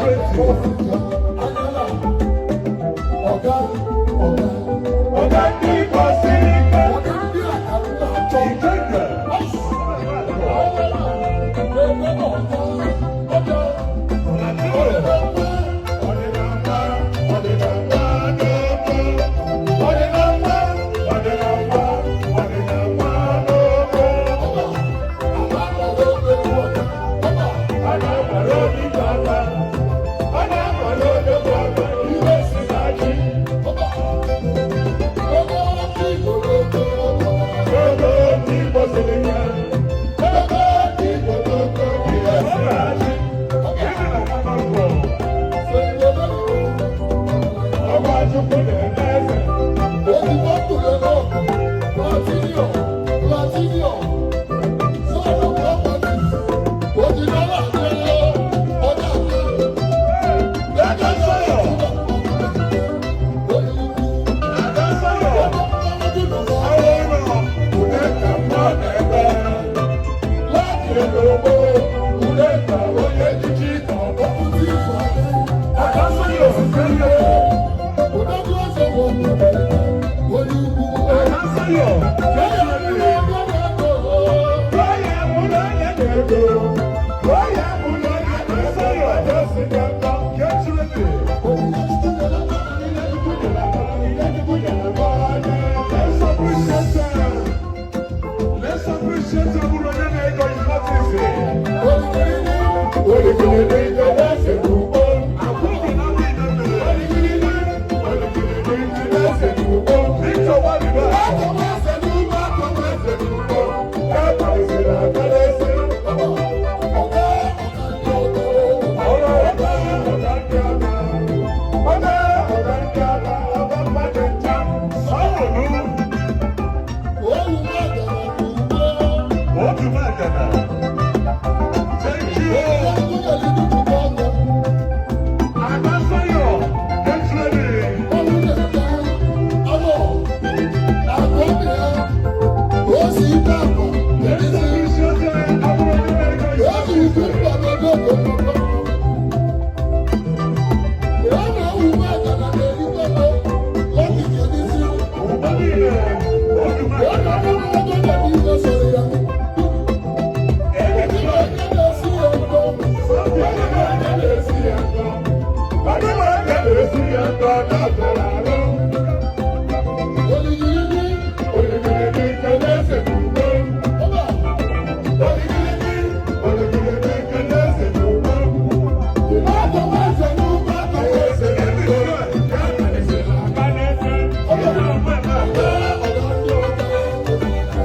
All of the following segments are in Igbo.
2020. Ọga, ọga, Ọga ndị Igbo siri ike. Ọga ndị a ka m na-achọ. Ikenga. Ọga, Ọdịnala, ọdịnala n'ogo. Ọdịnala, ọdịnala, ọdịnala n'ogo. A na-akwado obi aka. A na-akwado odogwu aka. Iwe si na chi. Ogo ndị Igbo siri ike. Ogo ndị Igbo n'ogo. Iwe si na chi. Ịdị na mmanụ. Ọgba Chukwu na-eme eze. Platinum, Platinum, Sọ̀rọ̀ Properties, Òjìdọ́là Délé, ọjà Ada Sọyọ. Ada Sọyọ. Àwọn ọ̀nà ude ka mma na-eme. Láti ebe ude ka onye echichi ka ọ bụ. Ada Sọyọ site. Ada Sọyọ. Onye mụ na onye na-ego. Onye mụ na onye na-ego. Ada si na nkọ. Get ready. Let's appreciate them. Let's appreciate Aburo Ego is not easy. Oligilidi kẹlẹ́sẹ̀ gbogbo. Àkókò náà bí ìdánwò. Oligilidi, oligilidi kẹlẹ́sẹ̀ gbogbo. Victor Waliba. Káàkiri kẹlẹ́sẹ̀. Ọ̀rọ̀ ọ̀gá ọ̀gá ń ọ̀gá. Ọ̀gá ọ̀gá ń ọ̀gá ọ̀gá mmadụ ncha. Sọ̀rọ̀ Otu Magana. Thank you. Adasayo, get ready. Let's appreciate Aburo Ego is not easy. Ụba niile, Otu Magana. Ege na-esi ya nkọ na-atara arụ. Oligilidi kẹlẹ́sẹ̀ gbogbo. Oligilidi, oligilidi kẹlẹ́sẹ̀ gbogbo. Kẹlẹ́sẹ̀ gbogbo. Kẹlẹ́sẹ̀ gbogbo.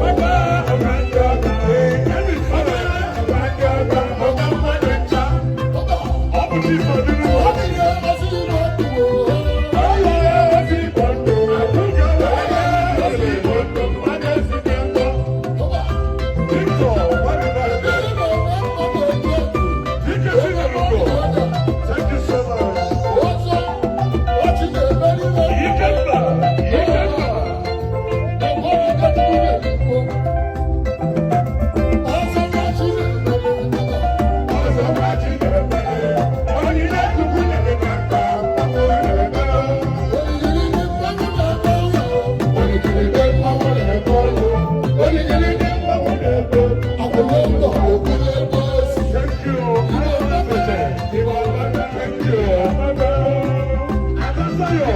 Ọ̀gá ọ̀gá ń jẹ ọ̀gá. Ọ̀gá ń jẹ ọ̀gá. Ọ̀gá mmadụ ncha. Ọ bụ Chief Oduru. Ọya ezi Igbo ndụ. Ọya ezi Igbo ndụ. Mmadụ esi gị nkọ. Victor Nwadibeze. Dike Chinelugo. Thank you so much. Ikemba. Ikemba. Ọzọ gwa Chineke. Onyinye Chukwu nyere ka nka. Ọ na-emere. Oligilidi mmanwụ na-ebe ọlụ. Oligilidi mmanwụ na-ebe. Thank you. Thank you. Adasayo.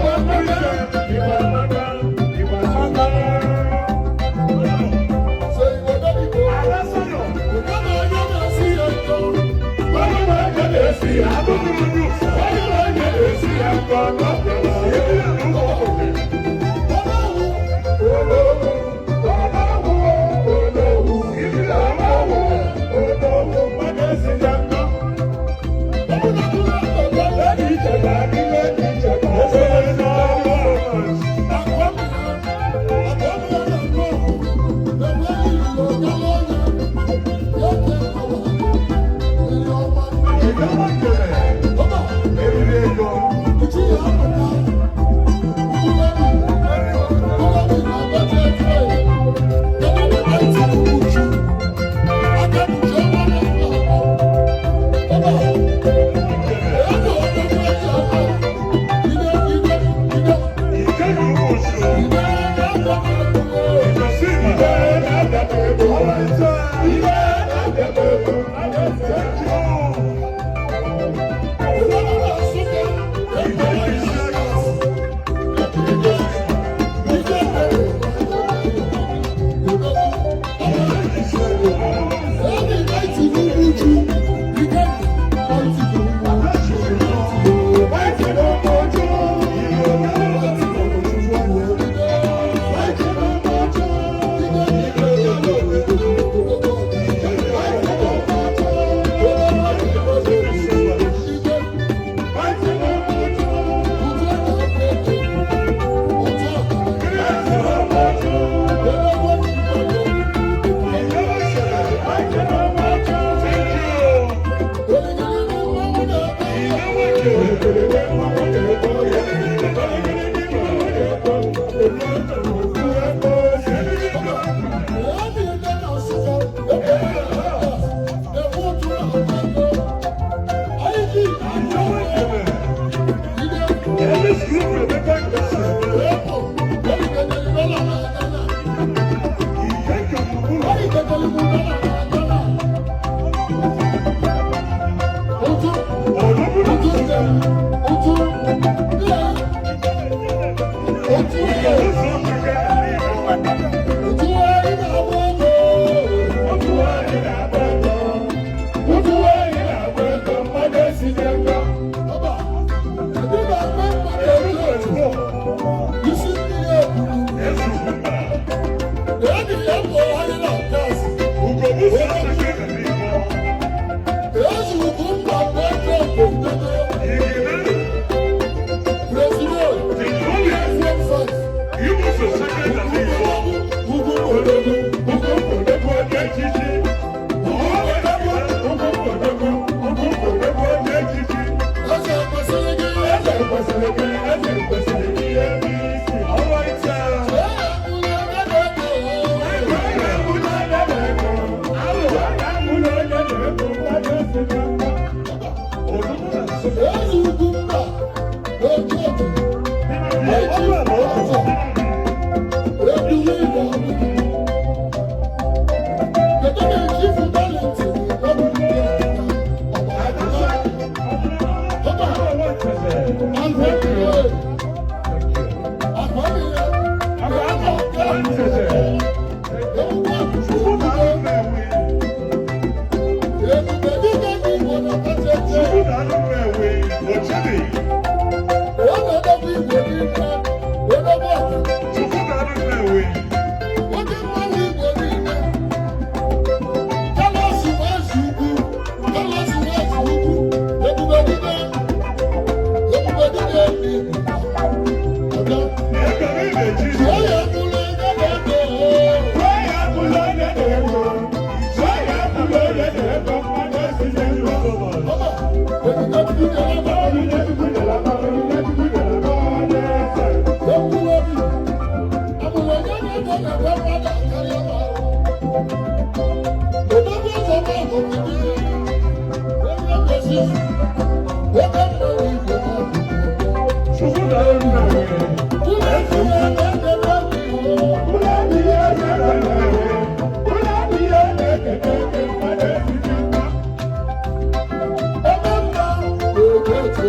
Adasayo. Adasayo.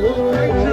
Oh,